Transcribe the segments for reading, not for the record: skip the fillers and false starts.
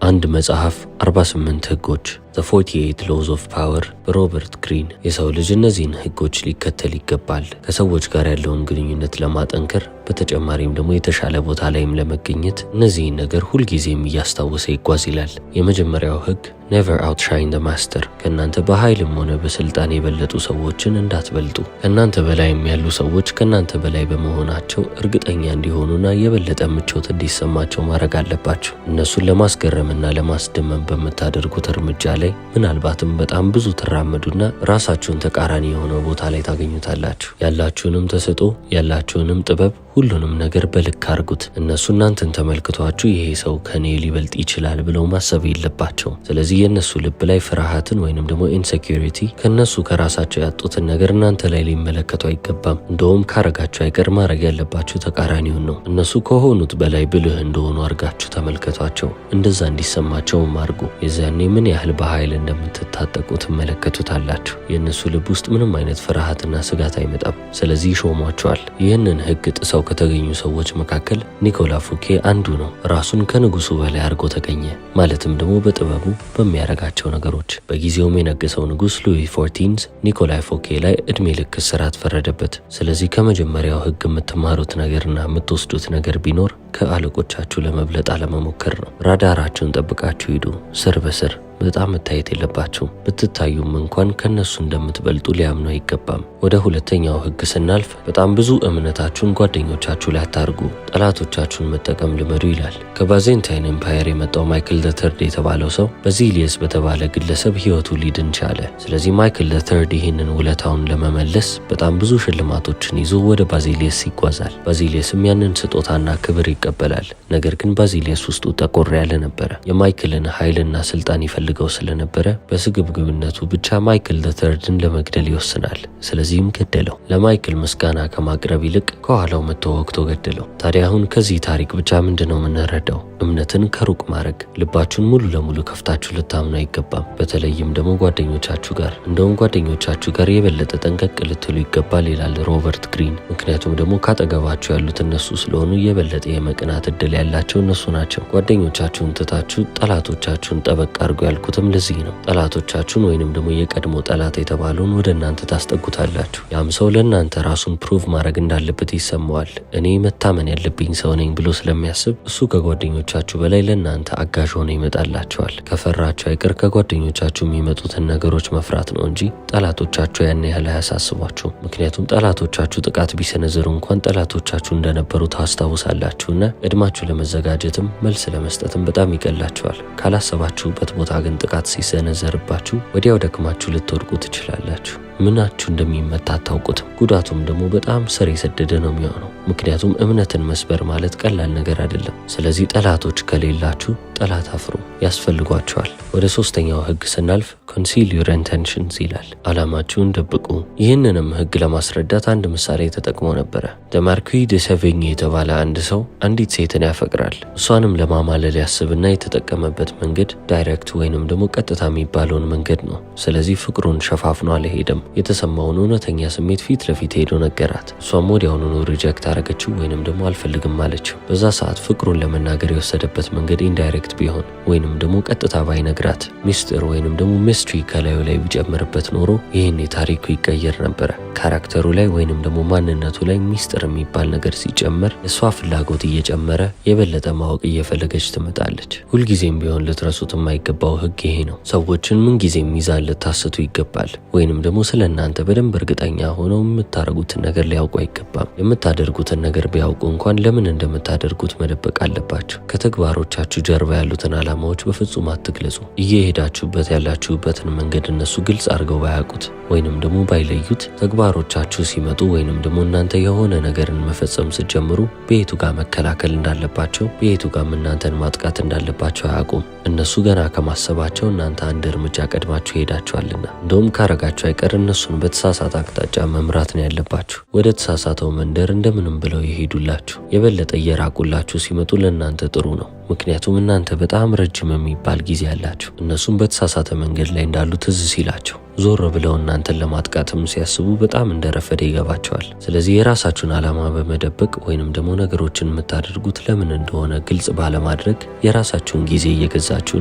አንድ መጽሐፍ፣ 48 ህጎች፣ The 48 Laws of Power በሮበርት ግሪን። የሰው ልጅ እነዚህን ህጎች ሊከተል ይገባል። ከሰዎች ጋር ያለውን ግንኙነት ለማጠንከር፣ በተጨማሪም ደግሞ የተሻለ ቦታ ላይም ለመገኘት እነዚህን ነገር ሁልጊዜም እያስታወሰ ይጓዝ ይላል። የመጀመሪያው ህግ "Never outshine the master"፣ ከእናንተ በኃይልም ሆነ በስልጣን የበለጡ ሰዎችን እንዳትበልጡ። ከእናንተ በላይም ያሉ ሰዎች ከእናንተ በላይ በመሆናቸው እርግጠኛ እንዲሆኑና የበለጠ ምቾት እንዲሰማቸው ማድረግ አለባችሁ። እነሱን ለማስገረምና ለማስደመም በምታደርጉት እርምጃ ላይ ምናልባትም በጣም ብዙ ትራመዱና ራሳችሁን ተቃራኒ የሆነ ቦታ ላይ ታገኙታላችሁ። ያላችሁንም ተሰጥኦ፣ ያላችሁንም ጥበብ፣ ሁሉንም ነገር በልክ አርጉት። እነሱ እናንተን ተመልክቷችሁ ይሄ ሰው ከኔ ሊበልጥ ይችላል ብለው ማሰብ የለባቸውም። ስለዚህ የእነሱ ልብ ላይ ፍርሃትን ወይንም ደግሞ insecurity፣ ከእነሱ ከራሳቸው ያጡትን ነገር እናንተ ላይ ሊመለከቱ አይገባም። እንደውም ካረጋችሁ አይቀር ማድረግ ያለባችሁ ተቃራኒውን ነው። እነሱ ከሆኑት በላይ ብልህ እንደሆኑ አርጋችሁ ተመልከቷቸው። እንደዛ እንዲሰማቸውም አርጉ። የዚያኔ ምን ያህል በኃይል እንደምትታጠቁ ትመለከቱታላችሁ። የእነሱ ልብ ውስጥ ምንም አይነት ፍርሃትና ስጋት አይመጣም። ስለዚህ ይሾሟቸዋል። ይህንን ህግ ጥሰው ከተገኙ ሰዎች መካከል ኒኮላ ፉኬ አንዱ ነው። ራሱን ከንጉሱ በላይ አድርጎ ተገኘ። ማለትም ደግሞ በጥበቡ፣ በሚያደርጋቸው ነገሮች። በጊዜውም የነገሰው ንጉስ ሉዊ 14th ኒኮላይ ፎኬ ላይ እድሜ ልክ እስራት ፈረደበት። ስለዚህ ከመጀመሪያው ህግ የምትማሩት ነገርና የምትወስዱት ነገር ቢኖር ከአለቆቻችሁ ለመብለጥ አለመሞከር ነው። ራዳራችሁን ጠብቃችሁ ሂዱ። ስር በስር በጣም መታየት የለባችሁም። ብትታዩም እንኳን ከነሱ እንደምትበልጡ ሊያምኑ አይገባም። ወደ ሁለተኛው ህግ ስናልፍ በጣም ብዙ እምነታችሁን ጓደኞቻችሁ ላይ አታርጉ፣ ጠላቶቻችሁን መጠቀም ልመዱ ይላል። ከ Byzantine Empire የመጣው ማይክል the Third የተባለው ሰው ባዚሊየስ በተባለ ግለሰብ ህይወቱ ሊድን ቻለ። ስለዚህ ማይክል the Third ይህንን ውለታውን ለመመለስ በጣም ብዙ ሽልማቶችን ይዞ ወደ ባዚሊየስ ይጓዛል። ባዚሊየስም ያንን ስጦታና ክብር ይቀበላል። ነገር ግን ባዚሊየስ ውስጡ ጠቆር ያለ ነበረ። የማይክልን ኃይልና ስልጣን ይፈልገው ስለነበረ በስግብግብነቱ ብቻ ማይክል the Third ን ለመግደል ይወስናል። ስለዚህም ገደለው። ለማይክል ምስጋና ከማቅረብ ይልቅ ከኋላው መጥቶ ወግቶ ገደለው። ታዲያ አሁን ከዚህ ታሪክ ብቻ ምንድን ነው የምንረዳው? እምነትን ከሩቅ ማድረግ። ልባችሁን ሙሉ ለሙሉ ከፍታችሁ ልታምኑ አይገባም። በተለይም ደግሞ ጓደኞቻችሁ ጋር። እንደውም ጓደኞቻችሁ ጋር የበለጠ ጠንቀቅ ልትሉ ይገባል ይላል ሮበርት ግሪን። ምክንያቱም ደግሞ ካጠገባችሁ ያሉት እነሱ ስለሆኑ የበለጠ የመቅናት እድል ያላቸው እነሱ ናቸው። ጓደኞቻችሁን ትታችሁ ጠላቶቻችሁን ጠበቅ አድርጉ ያልኩትም ለዚህ ነው። ጠላቶቻችሁን ወይንም ደግሞ የቀድሞ ጠላት የተባለውን ወደ እናንተ ታስጠጉታላችሁ። ያም ሰው ለእናንተ ራሱን prove ማድረግ እንዳለበት ይሰማዋል። እኔ መታመን ያለብኝ ሰው ነኝ ብሎ ስለሚያስብ እሱ ከጓደኞቻችሁ በላይ ለእናንተ አጋዥ ሆኖ ይመጣላችኋል። ከፈራችሁ አይቀር ከጓደኞቻችሁ የሚመጡትን ነገሮች መፍራት ነው እንጂ ጠላቶቻችሁ ያን ያህል አያሳስቧችሁም። ምክንያቱም ጠላቶቻችሁ ጥቃት ቢሰነዝሩ እንኳን ጠላቶቻችሁ እንደነበሩ ታስታውሳላችሁና ቀድማችሁ ለመዘጋጀትም መልስ ለመስጠትም በጣም ይቀላችኋል። ካላሰባችሁበት ቦታ ግን ጥቃት ሲሰነዘርባችሁ ወዲያው ደክማችሁ ልትወድቁ ትችላላችሁ። ምናችሁ እንደሚመታ አታውቁትም። ጉዳቱም ደግሞ በጣም ስር የሰደደ ነው የሚሆነው። ምክንያቱም እምነትን መስበር ማለት ቀላል ነገር አይደለም። ስለዚህ ጠላቶች ከሌላችሁ ጠላት አፍሩ፣ ያስፈልጓችኋል። ወደ ሶስተኛው ህግ ስናልፍ "Conceal your intentions" ይላል። አላማችሁን ደብቁ። ይህንንም ህግ ለማስረዳት አንድ ምሳሌ ተጠቅሞ ነበረ። Marquis de Sevigny የተባለ አንድ ሰው አንዲት ሴትን ያፈቅራል። እሷንም ለማማለል ያስብና የተጠቀመበት መንገድ direct ወይንም ደግሞ ቀጥታ የሚባለውን መንገድ ነው። ስለዚህ ፍቅሩን ሸፋፍኖ አልሄደም። የተሰማውን እውነተኛ ስሜት ፊት ለፊት ሄዶ ነገራት። እሷም ወዲያውኑ reject አረገችው ወይንም ደግሞ አልፈልግም አለችው። በዛ ሰዓት ፍቅሩን ለመናገር የወሰደበት መንገድ indirect ቢሆን ወይንም ደግሞ ቀጥታ ባይነግራት፣ ሚስጥር ወይንም ደግሞ mystery ከላዩ ላይ ቢጨምርበት ኖሮ ይህኔ ታሪኩ ይቀየር ነበረ። Character ኡ ላይ ወይንም ደግሞ ማንነቱ ላይ ሚስጥር የሚባል ነገር ሲጨመር እሷ ፍላጎት እየጨመረ የበለጠ ማወቅ እየፈለገች ትመጣለች። ሁልጊዜም ቢሆን ልትረሱት የማይገባው ህግ ይሄ ነው። ሰዎችን ምንጊዜም ሚዛን ልታስቱ ይገባል። ወይንም ደግሞ ስለ እናንተ በደንብ እርግጠኛ ሆነው የምታደርጉትን ነገር ሊያውቁ አይገባም። የምታደርጉትን ነገር ቢያውቁ እንኳን ለምን እንደምታደርጉት መደበቅ አለባችሁ። ከተግባሮቻችሁ ጀርባ ያሉትን ዓላማዎች በፍጹም አትግለጹ። እየሄዳችሁበት ያላችሁበትን መንገድ እነሱ ግልጽ አድርገው ባያውቁት ወይንም ደግሞ ባይለዩት፣ ተግባሮቻችሁ ሲመጡ ወይንም ደግሞ እናንተ የሆነ ነገርን መፈጸም ስትጀምሩ በየቱ ጋር መከላከል እንዳለባቸው፣ በየቱ ጋርም እናንተን ማጥቃት እንዳለባቸው አያውቁም። እነሱ ገና ከማሰባቸው እናንተ አንድ እርምጃ ቀድማችሁ ሄዳችኋልና። እንደውም ካረጋችሁ አይቀር እነሱን በተሳሳተ አቅጣጫ መምራት ነው ያለባችሁ። ወደ ተሳሳተው መንደር እንደምንም ብለው የሄዱላችሁ፣ የበለጠ እየራቁላችሁ ሲመጡ ለእናንተ ጥሩ ነው። ምክንያቱም እናንተ በጣም ረጅም የሚባል ጊዜ አላችሁ። እነሱም በተሳሳተ መንገድ ላይ እንዳሉ ትዝ ሲላቸው ዞር ብለው እናንተን ለማጥቃትም ሲያስቡ በጣም እንደረፈደ ይገባቸዋል። ስለዚህ የራሳችሁን ዓላማ በመደበቅ ወይንም ደግሞ ነገሮችን የምታደርጉት ለምን እንደሆነ ግልጽ ባለማድረግ የራሳችሁን ጊዜ እየገዛችሁ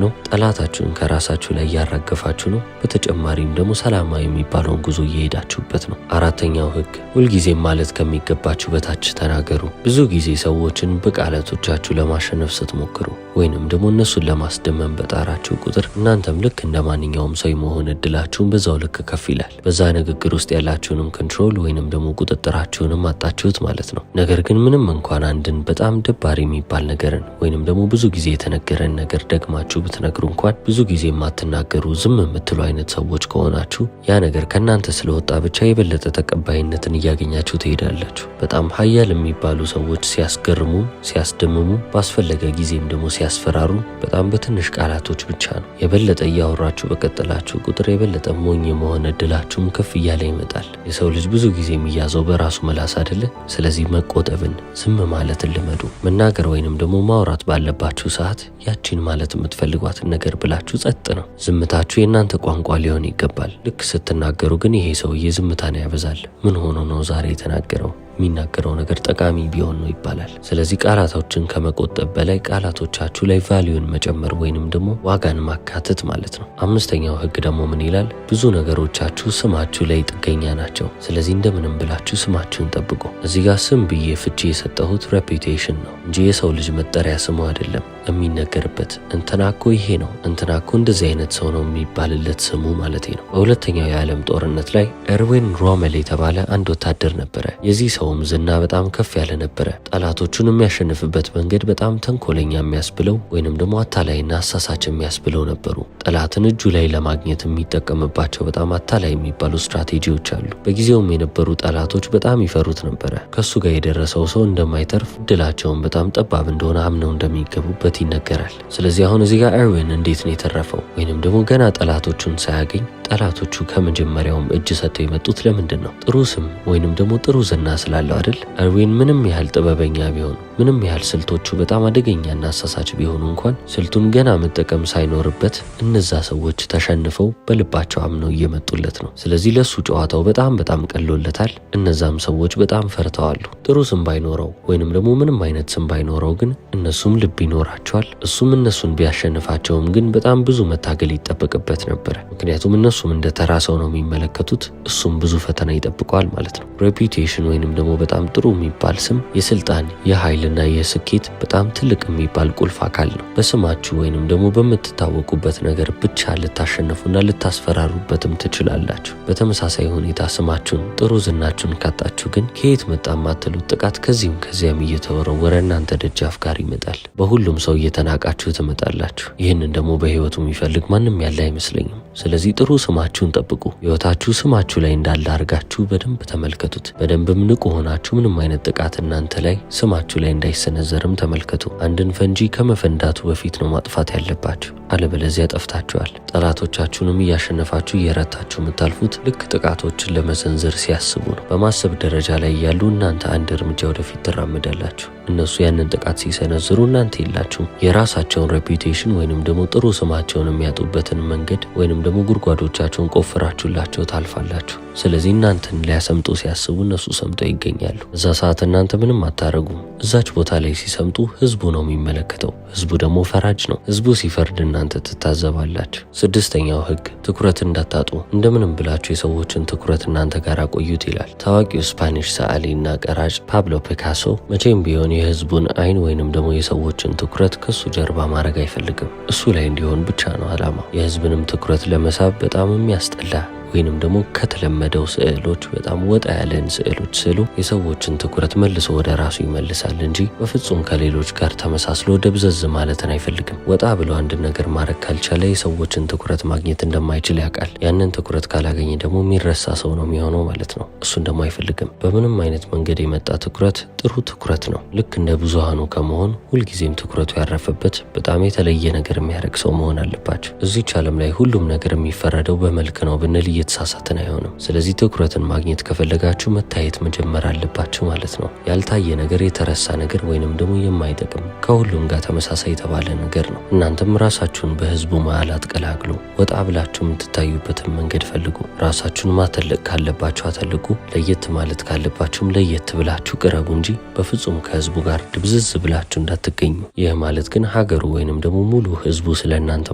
ነው። ጠላታችሁን ከራሳችሁ ላይ እያራገፋችሁ ነው። በተጨማሪም ደግሞ ሰላማዊ የሚባለውን ጉዞ እየሄዳችሁበት ነው። አራተኛው ህግ ሁልጊዜም ማለት ከሚገባችሁ በታች ተናገሩ። ብዙ ጊዜ ሰዎችን በቃላቶቻችሁ ለማሸነፍ ስትሞክሩ ወይንም ደግሞ እነሱን ለማስደመም በጣራችሁ ቁጥር እናንተም ልክ እንደ ማንኛውም ሰው የመሆን እድላችሁን በዛው ልክ ከፍ ይላል። በዛ ንግግር ውስጥ ያላችሁንም control ወይንም ደግሞ ቁጥጥራችሁንም አጣችሁት ማለት ነው። ነገር ግን ምንም እንኳን አንድን በጣም ደባሪ የሚባል ነገርን ወይንም ደግሞ ብዙ ጊዜ የተነገረን ነገር ደግማችሁ ብትነግሩ እንኳን ብዙ ጊዜ የማትናገሩ ዝም የምትሉ አይነት ሰዎች ከሆናችሁ ያ ነገር ከእናንተ ስለወጣ ብቻ የበለጠ ተቀባይነትን እያገኛችሁ ትሄዳላችሁ። በጣም ሀያል የሚባሉ ሰዎች ሲያስገርሙ፣ ሲያስደምሙ፣ ባስፈለገ ጊዜም ደግሞ ሲያስፈራሩ በጣም በትንሽ ቃላቶች ብቻ ነው። የበለጠ እያወራችሁ በቀጠላችሁ ቁጥር የበለጠ ሞኝ የመሆን እድላችሁም ከፍ እያለ ይመጣል። የሰው ልጅ ብዙ ጊዜ የሚያዘው በራሱ ምላስ አይደለ? ስለዚህ መቆጠብን፣ ዝም ማለትን ልመዱ። መናገር ወይንም ደግሞ ማውራት ባለባችሁ ሰዓት ያቺን ማለት የምትፈልጓትን ነገር ብላችሁ ጸጥ ነው። ዝምታችሁ የእናንተ ቋንቋ ሊሆን ይገባል። ልክ ስትናገሩ ግን ይሄ ሰውዬ ዝምታን ያበዛል፣ ምን ሆኖ ነው ዛሬ የተናገረው? የሚናገረው ነገር ጠቃሚ ቢሆን ነው ይባላል። ስለዚህ ቃላቶችን ከመቆጠብ በላይ ቃላቶቻችሁ ላይ value ን መጨመር ወይንም ደግሞ ዋጋን ማካተት ማለት ነው። አምስተኛው ህግ ደግሞ ምን ይላል? ብዙ ነገሮቻችሁ ስማችሁ ላይ ጥገኛ ናቸው። ስለዚህ እንደምንም ብላችሁ ስማችሁን ጠብቁ። እዚህ ጋር ስም ብዬ ፍቺ የሰጠሁት reputation ነው እንጂ የሰው ልጅ መጠሪያ ስሙ አይደለም። የሚነገርበት እንትና እኮ ይሄ ነው፣ እንትና እኮ እንደዚህ አይነት ሰው ነው የሚባልለት ስሙ ማለት ነው። በሁለተኛው የዓለም ጦርነት ላይ ኤርዊን ሮሜል የተባለ አንድ ወታደር ነበረ። የዚህ ሰውም ዝና በጣም ከፍ ያለ ነበረ። ጠላቶቹን የሚያሸንፍበት መንገድ በጣም ተንኮለኛ የሚያስብለው ወይንም ደግሞ አታላይና አሳሳች የሚያስብለው ነበሩ። ጠላትን እጁ ላይ ለማግኘት የሚጠቀምባቸው በጣም አታላይ የሚባሉ ስትራቴጂዎች አሉ። በጊዜውም የነበሩ ጠላቶች በጣም ይፈሩት ነበረ። ከሱ ጋር የደረሰው ሰው እንደማይተርፍ እድላቸውን በጣም ጠባብ እንደሆነ አምነው እንደሚገቡበት ይነገራል። ስለዚህ አሁን እዚህ ጋር ኤርዊን እንዴት ነው የተረፈው? ወይንም ደግሞ ገና ጠላቶቹን ሳያገኝ ጠላቶቹ ከመጀመሪያውም እጅ ሰጥተው የመጡት ለምንድን ነው? ጥሩ ስም ወይንም ደግሞ ጥሩ ዝና ስላለው አይደል? ኤርዊን ምንም ያህል ጥበበኛ ቢሆን፣ ምንም ያህል ስልቶቹ በጣም አደገኛና አሳሳች ቢሆኑ እንኳን ስልቱን ገና መጠቀም ሳይኖርበት እነዛ ሰዎች ተሸንፈው በልባቸው አምነው እየመጡለት ነው። ስለዚህ ለሱ ጨዋታው በጣም በጣም ቀሎለታል። እነዛም ሰዎች በጣም ፈርተዋሉ። ጥሩ ስም ባይኖረው ወይንም ደግሞ ምንም አይነት ስም ባይኖረው ግን እነሱም ልብ ይኖራቸዋል። እሱም እነሱን ቢያሸንፋቸውም ግን በጣም ብዙ መታገል ይጠበቅበት ነበረ። ምክንያቱም እነሱም እንደ ተራ ሰው ነው የሚመለከቱት። እሱም ብዙ ፈተና ይጠብቀዋል ማለት ነው። reputation ወይንም ደግሞ በጣም ጥሩ የሚባል ስም የስልጣን የኃይልና የስኬት በጣም ትልቅ የሚባል ቁልፍ አካል ነው። በስማችሁ ወይንም ደግሞ በምትታወቁበት ነገር ብቻ ልታሸንፉና ልታስፈራሩበትም ትችላላችሁ። በተመሳሳይ ሁኔታ ስማችሁን፣ ጥሩ ዝናችሁን ካጣችሁ ግን ከየት መጣ የማትሉት ጥቃት ከዚህም ከዚያም እየተወረወረ እናንተ ደጃፍ ጋር ይመጣል። በሁሉም ሰው እየተናቃችሁ ትመጣላችሁ። ይህንን ደግሞ በህይወቱ የሚፈልግ ማንም ያለ አይመስለኝም። ስለዚህ ጥሩ ስማችሁን ጠብቁ። ህይወታችሁ ስማችሁ ላይ እንዳለ አድርጋችሁ በደንብ ተመልከቱት። በደንብም ንቁ ሆናችሁ ምንም አይነት ጥቃት እናንተ ላይ ስማችሁ ላይ እንዳይሰነዘርም ተመልከቱ። አንድን ፈንጂ ከመፈንዳቱ በፊት ነው ማጥፋት ያለባችሁ፣ አለበለዚያ ጠፍታችኋል። ጠላቶቻችሁንም እያሸነፋችሁ እየረታችሁ የምታልፉት ልክ ጥቃቶችን ለመሰንዘር ሲያስቡ ነው። በማሰብ ደረጃ ላይ ያሉ እናንተ አንድ እርምጃ ወደፊት ትራምዳላችሁ። እነሱ ያንን ጥቃት ሲሰነዝሩ እናንተ የላችሁም። የራሳቸውን reputation ወይንም ደግሞ ጥሩ ስማቸውን የሚያጡበትን መንገድ ወይንም ደግሞ ጉድጓዶቻቸውን ቆፍራችሁላቸው ታልፋላችሁ። ስለዚህ እናንተን ሊያሰምጡ ሲያስቡ እነሱ ሰምጠው ይገኛሉ። እዛ ሰዓት እናንተ ምንም አታረጉም። እዛች ቦታ ላይ ሲሰምጡ ህዝቡ ነው የሚመለከተው። ህዝቡ ደግሞ ፈራጅ ነው። ህዝቡ ሲፈርድ እናንተ ትታዘባላችሁ። ስድስተኛው ህግ ትኩረት እንዳታጡ፣ እንደምንም ብላችሁ የሰዎችን ትኩረት እናንተ ጋር አቆዩት ይላል። ታዋቂው ስፓኒሽ ሰዓሊና ቀራጭ ፓብሎ ፒካሶ መቼም ቢሆን የህዝቡን አይን ወይንም ደግሞ የሰዎችን ትኩረት ከሱ ጀርባ ማድረግ አይፈልግም። እሱ ላይ እንዲሆን ብቻ ነው አላማው። የህዝብንም ትኩረት ለመሳብ በጣም የሚያስጠላ ወይንም ደግሞ ከተለመደው ስዕሎች በጣም ወጣ ያለን ስዕሎች ስሎ የሰዎችን ትኩረት መልሶ ወደ ራሱ ይመልሳል እንጂ በፍጹም ከሌሎች ጋር ተመሳስሎ ደብዘዝ ማለትን አይፈልግም። ወጣ ብሎ አንድ ነገር ማድረግ ካልቻለ የሰዎችን ትኩረት ማግኘት እንደማይችል ያውቃል። ያንን ትኩረት ካላገኘ ደግሞ የሚረሳ ሰው ነው የሚሆነው ማለት ነው። እሱን ደግሞ አይፈልግም። በምንም አይነት መንገድ የመጣ ትኩረት ጥሩ ትኩረት ነው። ልክ እንደ ብዙሃኑ ከመሆን ሁልጊዜም ትኩረቱ ያረፈበት በጣም የተለየ ነገር የሚያደርግ ሰው መሆን አለባቸው። እዚች ዓለም ላይ ሁሉም ነገር የሚፈረደው በመልክ ነው ብንል እየተሳሳትን አይሆንም። ስለዚህ ትኩረትን ማግኘት ከፈለጋችሁ መታየት መጀመር አለባችሁ ማለት ነው። ያልታየ ነገር የተረሳ ነገር ወይንም ደግሞ የማይጠቅም ከሁሉም ጋር ተመሳሳይ የተባለ ነገር ነው። እናንተም ራሳችሁን በህዝቡ መሃል አትቀላቅሉ። ወጣ ብላችሁ የምትታዩበትን መንገድ ፈልጉ። ራሳችሁን ማተለቅ ካለባችሁ አተልቁ፣ ለየት ማለት ካለባችሁም ለየት ብላችሁ ቅረቡ እንጂ በፍጹም ከህዝቡ ጋር ድብዝዝ ብላችሁ እንዳትገኙ። ይህ ማለት ግን ሀገሩ ወይንም ደግሞ ሙሉ ህዝቡ ስለ እናንተ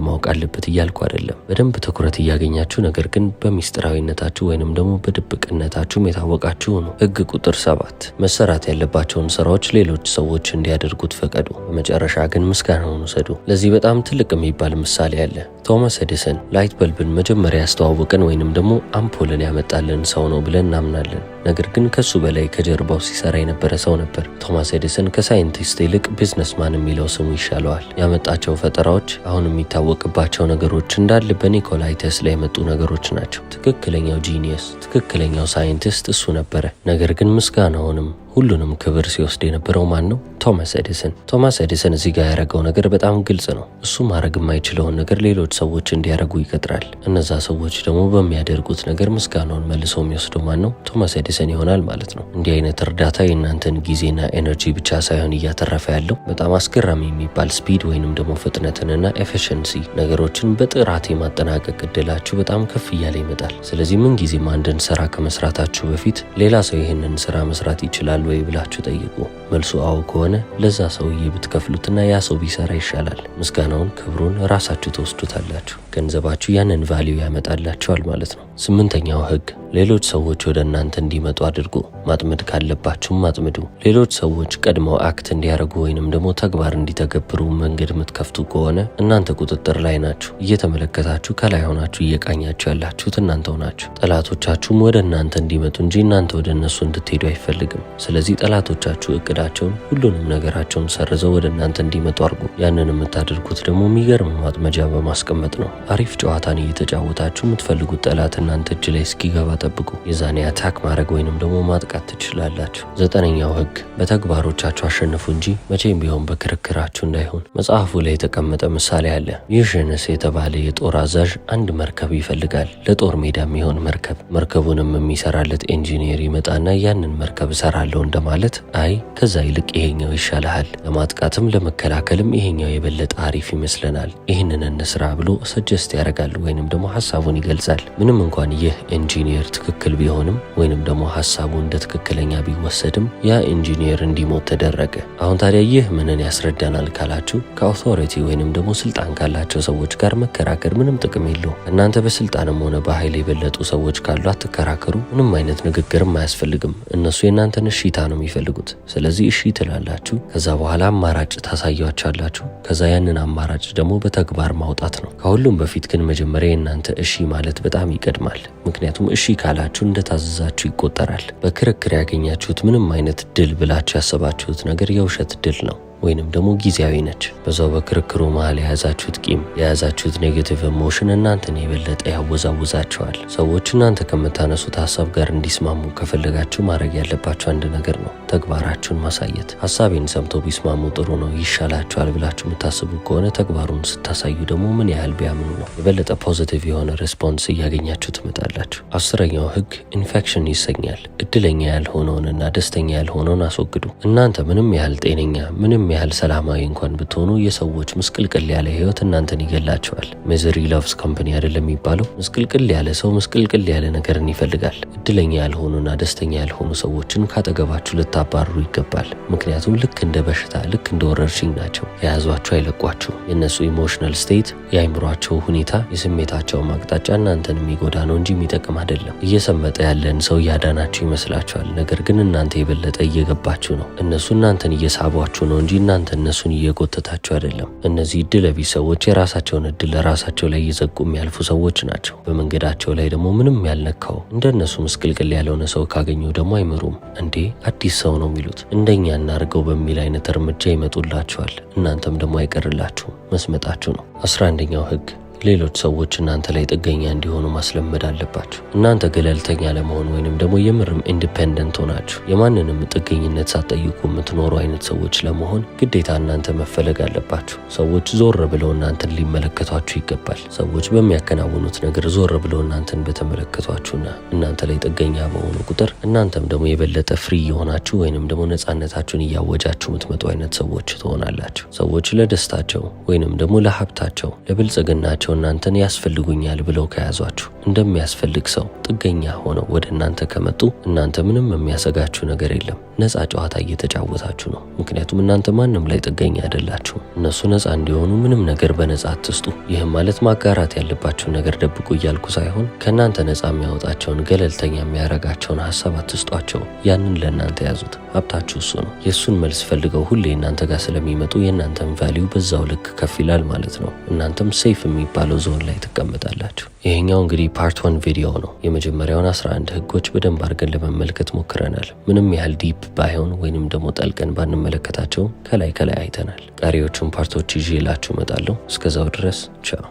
ማወቅ አለበት እያልኩ አይደለም። በደንብ ትኩረት እያገኛችሁ ነገር ግን በሚስጥራዊነታችሁ ወይንም ደግሞ በድብቅነታችሁም የታወቃችሁ ነው። ህግ ቁጥር 7፣ መሰራት ያለባቸውን ስራዎች ሌሎች ሰዎች እንዲያደርጉት ፈቀዱ። በመጨረሻ ግን ምስጋናውን ውሰዱ። ለዚህ በጣም ትልቅ የሚባል ምሳሌ አለ። ቶማስ ኤዲሰን light bulb ን መጀመሪያ ያስተዋወቀን ወይንም ደግሞ አምፖልን ያመጣልን ሰው ነው ብለን እናምናለን። ነገር ግን ከሱ በላይ ከጀርባው ሲሰራ የነበረ ሰው ነበር። ቶማስ ኤዲሰን ከሳይንቲስት ይልቅ businessman የሚለው ስሙ ይሻለዋል። ያመጣቸው ፈጠራዎች፣ አሁን የሚታወቅባቸው ነገሮች እንዳለ በኒኮላይ ቴስላ የመጡ ነገሮች ናቸው። ትክክለኛው genius፣ ትክክለኛው ሳይንቲስት እሱ ነበረ። ነገር ግን ምስጋናውንም ሁሉንም ክብር ሲወስድ የነበረው ማን ነው? ቶማስ ኤዲሰን። ቶማስ ኤዲሰን እዚህ ጋር ያደረገው ነገር በጣም ግልጽ ነው። እሱ ማድረግ የማይችለውን ነገር ሌሎች ሰዎች እንዲያደርጉ ይቀጥራል። እነዛ ሰዎች ደግሞ በሚያደርጉት ነገር ምስጋናውን መልሶ የሚወስደው ማን ነው? ቶማስ ኤዲሰን ይሆናል ማለት ነው። እንዲህ አይነት እርዳታ የእናንተን ጊዜና energy ብቻ ሳይሆን እያተረፈ ያለው በጣም አስገራሚ የሚባል speed ወይንም ደግሞ ፍጥነትንና efficiency፣ ነገሮችን በጥራት የማጠናቀቅ እድላችሁ በጣም ከፍ እያለ ይመጣል። ስለዚህ ምን ጊዜም አንድን ስራ ከመስራታችሁ በፊት ሌላ ሰው ይህንን ስራ መስራት ይችላል ወይ ብላችሁ ጠይቁ። መልሱ አዎ ከሆነ ለዛ ሰውዬ ብትከፍሉትና ያ ሰው ቢሰራ ይሻላል። ምስጋናውን፣ ክብሩን ራሳችሁ ትወስዱታላችሁ። ገንዘባችሁ ያንን value ያመጣላችኋል ማለት ነው። ስምንተኛው ህግ፣ ሌሎች ሰዎች ወደ እናንተ እንዲመጡ አድርጉ። ማጥመድ ካለባችሁም አጥምዱ። ሌሎች ሰዎች ቀድመው act እንዲያደርጉ ወይንም ደግሞ ተግባር እንዲተገብሩ መንገድ የምትከፍቱ ከሆነ እናንተ ቁጥጥር ላይ ናችሁ። እየተመለከታችሁ ከላይ ሆናችሁ እየቃኛችሁ ያላችሁት እናንተው ናችሁ። ጠላቶቻችሁም ወደ እናንተ እንዲመጡ እንጂ እናንተ ወደ እነሱ እንድትሄዱ አይፈልግም። ስለዚህ ጠላቶቻችሁ እቅዳቸውን፣ ሁሉንም ነገራቸውን ሰርዘው ወደ እናንተ እንዲመጡ አድርጉ። ያንን የምታደርጉት ደግሞ የሚገርም ማጥመጃ በማስቀመጥ ነው። አሪፍ ጨዋታን እየተጫወታችሁ የምትፈልጉት ጠላት እናንተ እጅ ላይ እስኪገባ ጠብቁ። የዛኔ attack ማድረግ ወይንም ደግሞ ማጥቃት ትችላላችሁ። ዘጠነኛው ህግ፣ በተግባሮቻችሁ አሸንፉ እንጂ መቼም ቢሆን በክርክራችሁ እንዳይሆን። መጽሐፉ ላይ የተቀመጠ ምሳሌ አለ። ዩሽንስ የተባለ የጦር አዛዥ አንድ መርከብ ይፈልጋል፣ ለጦር ሜዳ የሚሆን መርከብ። መርከቡንም የሚሰራለት ኢንጂኒየር ይመጣና ያንን መርከብ እሰራለሁ እንደማለት አይ፣ ከዛ ይልቅ ይሄኛው ይሻልሃል፣ ለማጥቃትም ለመከላከልም ይሄኛው የበለጠ አሪፍ ይመስለናል፣ ይህንን እንስራ ብሎ suggest ያደርጋል ወይንም ደግሞ ሀሳቡን ይገልጻል። ምንም እንኳን ይህ ኢንጂኒየር ትክክል ቢሆንም ወይንም ደግሞ ሀሳቡ እንደ ትክክለኛ ቢወሰድም ያ ኢንጂኒየር እንዲሞት ተደረገ። አሁን ታዲያ ይህ ምንን ያስረዳናል ካላችሁ ከ authority ወይንም ደግሞ ስልጣን ካላቸው ሰዎች ጋር መከራከር ምንም ጥቅም የለውም። እናንተ በስልጣንም ሆነ በኃይል የበለጡ ሰዎች ካሉ አትከራከሩ። ምንም አይነት ንግግርም አያስፈልግም። እነሱ የእናንተን እሺታ ነው የሚፈልጉት። ስለዚህ እሺ ትላላችሁ። ከዛ በኋላ አማራጭ ታሳያቸዋላችሁ። ከዛ ያንን አማራጭ ደግሞ በተግባር ማውጣት ነው። ከሁሉም በፊት ግን መጀመሪያ የእናንተ እሺ ማለት በጣም ይቀድማል። ምክንያቱም እሺ ካላችሁ እንደታዘዛችሁ ይቆጠራል። በክርክር ያገኛችሁት ምንም አይነት ድል ብላችሁ ያሰባችሁት ነገር የውሸት ድል ነው ወይንም ደግሞ ጊዜያዊ ነች። በዛው በክርክሩ መሀል የያዛችሁት ቂም፣ የያዛችሁት negative emotion እናንተን የበለጠ ያወዛውዛቸዋል። ሰዎች እናንተ ከምታነሱት ሀሳብ ጋር እንዲስማሙ ከፈለጋችሁ ማድረግ ያለባችሁ አንድ ነገር ነው፣ ተግባራችሁን ማሳየት። ሀሳቤን ሰምተው ቢስማሙ ጥሩ ነው፣ ይሻላቸዋል ብላችሁ የምታስቡ ከሆነ ተግባሩን ስታሳዩ ደግሞ ምን ያህል ቢያምኑ ነው የበለጠ positive የሆነ response እያገኛችሁ ትመጣላችሁ። 10ኛው ህግ ኢንፌክሽን ይሰኛል። እድለኛ ያልሆነውንና ደስተኛ ያልሆነውን አስወግዱ። እናንተ ምንም ያህል ጤነኛ፣ ምንም ያህል ሰላማዊ እንኳን ብትሆኑ የሰዎች ምስቅልቅል ያለ ህይወት እናንተን ይገላቸዋል። Misery loves company አይደለም የሚባለው? ምስቅልቅል ያለ ሰው ምስቅልቅል ያለ ነገርን ይፈልጋል። እድለኛ ያልሆኑና ደስተኛ ያልሆኑ ሰዎችን ካጠገባችሁ ልታባርሩ ይገባል። ምክንያቱም ልክ እንደ በሽታ፣ ልክ እንደ ወረርሽኝ ናቸው። የያዟችሁ አይለቋችሁ። የእነሱ emotional state፣ የአይምሯቸው ሁኔታ፣ የስሜታቸው አቅጣጫ እናንተን የሚጎዳ ነው እንጂ የሚጠቅም አይደለም። እየሰመጠ ያለን ሰው እያዳናችሁ ይመስላችኋል። ነገር ግን እናንተ የበለጠ እየገባችሁ ነው። እነሱ እናንተን እየሳቧችሁ ነው እንጂ እናንተ እነሱን እየጎተታችሁ አይደለም። እነዚህ እድለቢስ ሰዎች የራሳቸውን እድል ራሳቸው ላይ እየዘጉ የሚያልፉ ሰዎች ናቸው። በመንገዳቸው ላይ ደግሞ ምንም ያልነካው እንደነሱ ምስቅልቅል ያልሆነ ሰው ካገኙ ደግሞ አይምሩም። እንዴ፣ አዲስ ሰው ነው የሚሉት፣ እንደኛ እናርገው በሚል አይነት እርምጃ ይመጡላችኋል። እናንተም ደግሞ አይቀርላችሁም፣ መስመጣችሁ ነው። 11ኛው ህግ፣ ሌሎች ሰዎች እናንተ ላይ ጥገኛ እንዲሆኑ ማስለመድ አለባችሁ። እናንተ ገለልተኛ ለመሆን ወይንም ደግሞ የምርም independent ሆናችሁ የማንንም ጥገኝነት ሳትጠይቁ የምትኖሩ አይነት ሰዎች ለመሆን ግዴታ እናንተ መፈለግ አለባችሁ። ሰዎች ዞር ብለው እናንተን ሊመለከቷችሁ ይገባል። ሰዎች በሚያከናውኑት ነገር ዞር ብለው እናንተን በተመለከቷችሁና እናንተ ላይ ጥገኛ በሆኑ ቁጥር እናንተም ደግሞ የበለጠ free የሆናችሁ ወይንም ደግሞ ነፃነታችሁን እያወጃችሁ የምትመጡ አይነት ሰዎች ትሆናላችሁ። ሰዎች ለደስታቸው ወይንም ደግሞ ለሀብታቸው፣ ለብልጽግናቸው እናንተን ያስፈልጉኛል ብለው ከያዟችሁ፣ እንደሚያስፈልግ ሰው ጥገኛ ሆነው ወደ እናንተ ከመጡ እናንተ ምንም የሚያሰጋችሁ ነገር የለም። ነፃ ጨዋታ እየተጫወታችሁ ነው። ምክንያቱም እናንተ ማንም ላይ ጥገኛ አይደላችሁም። እነሱ ነፃ እንዲሆኑ ምንም ነገር በነፃ አትስጡ። ይህም ማለት ማጋራት ያለባችሁ ነገር ደብቁ እያልኩ ሳይሆን ከእናንተ ነፃ የሚያወጣቸውን፣ ገለልተኛ የሚያረጋቸውን ሀሳብ አትስጧቸው። ያንን ለእናንተ ያዙት። ሀብታችሁ እሱ ነው። የእሱን መልስ ፈልገው ሁሌ እናንተ ጋር ስለሚመጡ የእናንተን value በዛው ልክ ከፍ ይላል ማለት ነው። እናንተም safe የሚባለው ዞን ላይ ትቀመጣላችሁ። ይሄኛው እንግዲህ part 1 ቪዲዮ ነው። የመጀመሪያውን 11 ህጎች በደንብ አድርገን ለመመልከት ሞክረናል። ምንም ያህል deep ባይሆን ወይንም ደግሞ ጠልቀን ባንመለከታቸው ከላይ ከላይ አይተናል። ቀሪዎቹን part ኦች ይዤላችሁ እመጣለሁ። እስከዛው ድረስ ቻው።